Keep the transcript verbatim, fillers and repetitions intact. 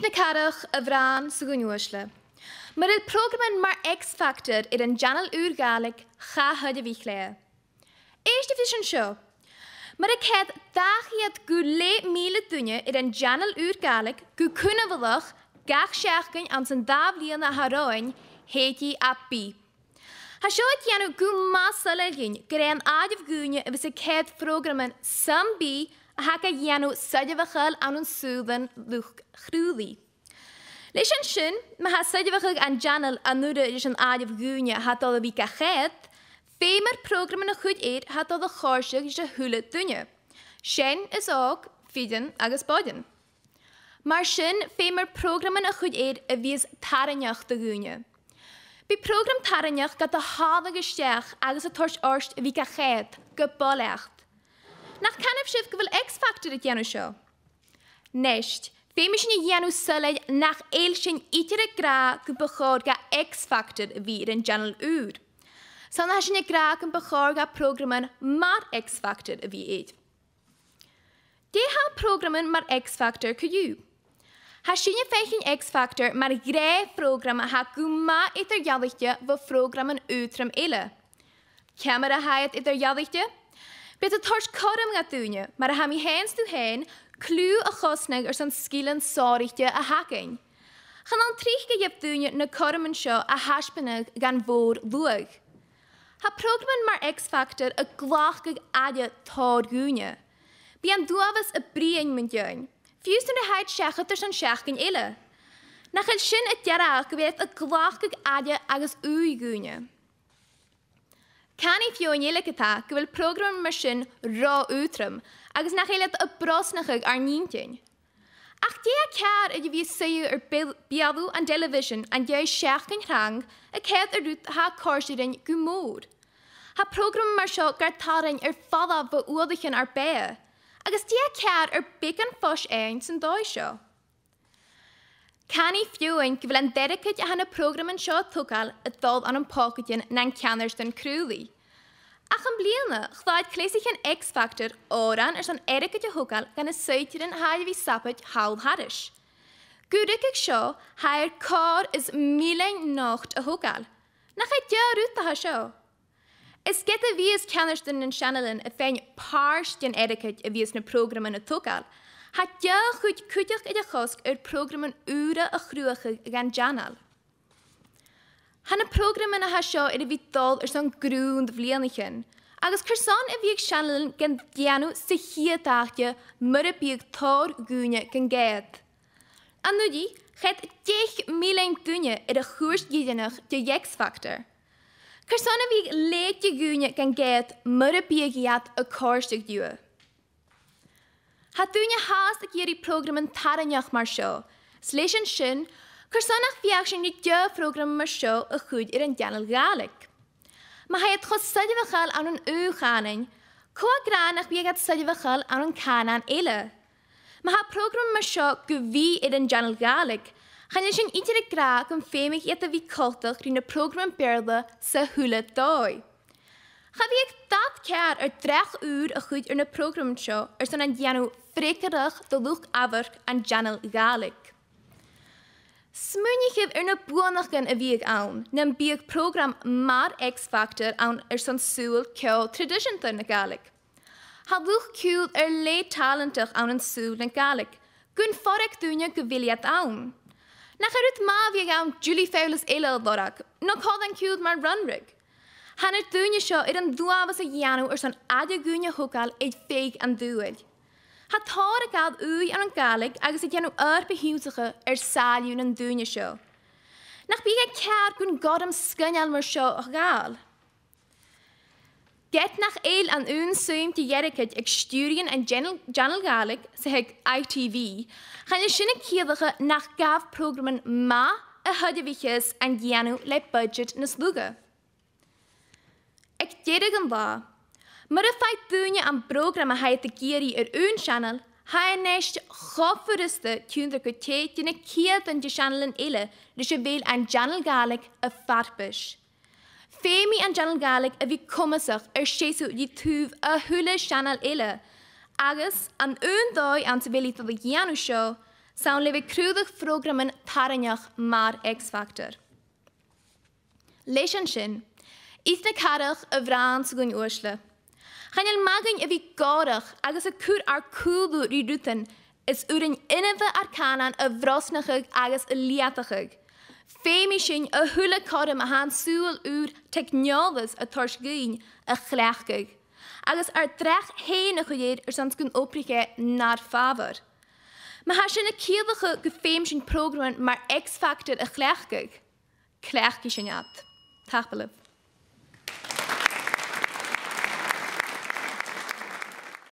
na cathrach, a bhritheamhan 's a dhaoine uaisle. Mura bheil prògraman mar X Factor air an t-seanail ùr Ghàidhlig, cha chuidichidh e. Èistibh ris an seo. Mura coimhead dà cheud gu leth mìle duine air an t-seanail ùr Ghàidhlig gu cunbhalach gach seachdain anns an dà bhliadhna a tha romhainn, thèid i à bith. Tha seo a' dèanamh gu math soilleir dhuinn gur e an àireamh dhaoine a bhios a' coimhead phrògraman sam bith a tha ga dhèanamh soirbheachail ann an sùilean luchd-craolaidh. Leis an sin, ma tha soirbheachadh an t-seanail an urra ris an àireamh dhaoine a tha dol a bhith ga choimhead, feumar prògraman a chur air a tha dol a chòrdadh ris a h-uile duine, sean is òg, fireann agus boireann. Mar sin, feumar prògraman a chur air a bhios tarraingeach do dhaoine. Bidh prògram tarraingeach gad thàladh a-steach agus a' toirt ort a bhith ga choimhead gu boileach. Nach canadh sibh gu bheil X Factor a' dèanamh seo? Nist, feumaidh sinn a dhèanamh soilleir nach eil sinn idir ag ràdh gum bu chòir do X Factor a bhith air an t-seanail ùr. 'S ann a tha sinn ag ràdh gum bu chòir do phrògraman mar X Factor a bhith air. Dè tha prògraman mar X Factor co-dhiù? Tha sinne a' faicinn X Factor mar ghnè phrògram a tha gu math eadar-dhealaichte bho phrògraman aotrom eile. Ciamar a tha iad eadar-dhealaichte? Bidh iad a' toirt cothrom do dhaoine, mar a tha mi fhìn 's tu fhèin, cliù a chosnadh airson sgilean sònraichte a th' againn. Chan ann tric a gheibh daoine na cothroman seo a thaisbeanadh dhan mhòr-shluagh. Tha prògraman mar X Factor a' glacadh aire tòrr dhaoine. Bidh an t-uabhas a' bruidhinn mun deidhinn, fiù 's nuair a thèid seachad airson seachdain eile. Nach eil sin a' dearbhadh gu bheil iad a' glacadh aire agus ùidh dhaoine? Canaidh feadhainn eile ge-tà gu bheil prògraman mar sin ro aotrom agus nach eil iad a' brosnachadh ar n-inntinn. Ach dè tha ceàrr air a bhith a' suidhe air beul-, beulaibh an telebhisean an dèidh seachdain thrang a' coimhead air rud a tha a' còrdadh rinn gu mòr? Tha prògraman mar seo gar tarraing air falbh bho uallaichean ar beatha, agus dè tha ceàrr air beagan fois fhaighinn san dòigh seo? Canaidh feadhainn gu bheil an t-airgead a tha na prògraman seo a' togail a' dol ann am pòcaidean nan ceannardan craolaidh. Ach am-bliadhna, chlàr cleasaichean X Factor òran airson airgead a thogail dha na saighdearan a tha air a bhith sabaid thall thairis. Gu ruige seo, tha air còrr is millean not a thogail. Nach e deagh rud a tha seo? Is ged a bhios ceannardan nan seanailean a' faighinn pàirt den airgead a bhios na prògraman a' togail, tha deagh chuid cuideachd air a chosg air prògraman ùra a chruthachadh dhan t-seanail. Tha na prògraman a tha seo air a bhith a' dol airson grunn bhliadhnaichean, agus carson a bhiodh seanailean gan dèanamh sa chiad àite mura biodh tòrr dhaoine gan coimhead? An-uiridh, choimhead deich millean duine air a' chuairt dheireannach de dh'X Factor. Carson a bhiodh leithid de dhaoine gan coimhead mura biodh iad a' còrdadh riutha? Tha daoine fhathast ag iarraidh prògraman tarraingeach mar seo, 's leis an sin, carson nach biodh sinn ri deagh phrògram mar seo a chur air an t-seanail Ghàidhlig? Ma tha iad cho soirbheachail ann an aon chànan, cò tha ag ràdh nach bi iad soirbheachail ann an cànan eile? Ma tha prògram mar seo gu bhith air an t-seanail Ghàidhlig, chan eil sinn idir ag ràdh gum feumadh iad a bhith coltach ri na prògraman Beurla sa h-uile dòigh. Cha bhiodh dad ceàrr air dreach ùr a chur air na prògraman seo airson an dèanamh freagarrach do luchd-amhairc an t-seanail Ghàidhlig. Smaoinichibh air na buannachdan a bhiodh ann nam biodh prògram mar X Factor ann airson saoghal ceòl traidiseanta na Gàidhlig. Tha luchd-ciùil air leth tàlantach ann an saoghal na Gàidhlig, gun fhorraig daoine gu bheil iad ann. Nach e rud math a bhiodh ann Julie Fowlis eile a lorg, no còmhlan ciùil mar Runrig? Tha na daoine seo air an uabhas a dhèanamh airson aire dhaoine a thogail air feadh an t-saoghail. Tha tòrr a' gabhail ùidh ann an Gàidhlig agus a' dèanamh oidhirp ionnsachadh air sàilleabh nan daoine seo. Nach biodh e ceàrr gun cothrom sgoinneil mar seo a ghabhail? Ged nach eil an aon suim de dh'airgead aig stiùirichean an t-seanail, t-seanail Ghàidhlig 's a th' aig I T V, chan eil sin a' ciallachadh nach gabh prògraman math a shoirbhicheas an dèanamh le budget nas lugha. Aig deireadh an latha, mura faigh daoine am prògram a tha iad ag iarraidh air aon seanail, tha e a-nis cho furasta tionndadh gu tè de na ceudan de sheanailean eile leis a bheil an t-seanail Ghàidhlig a' farpais. Feumaidh an t-seanail Ghàidhlig a bhith comasach air seasamh ri taobh a h-uile seanail eile, agus an aon dòigh anns a bheil i a' dol a dhèanamh seo, 'S ann le bhith a' cruthachadh phrògraman tarraingeach mar X Factor. Leis an sin, is na cathrach a bhrònsa gun uaisle. Chan eil math againn a bhith gòrach agus a' cur ar cùlaibh ri rudan is urrainn inbhe ar cànain a bhrosnachadh agus a leudachadh. Feumaidh sinn a h-uile cothrom a tha an saoghal ùr teicneòlas a' toirt dhuinn a chleachdadh, agus ar dreach fhèin a chur air airson 's gun obraich e nar fàbhar. Ma tha sinn a' ciallachadh gum feum sinn prògraman mar X Factor a chleachdadh, cleachdaidh sinn iad. Tapadh leibh.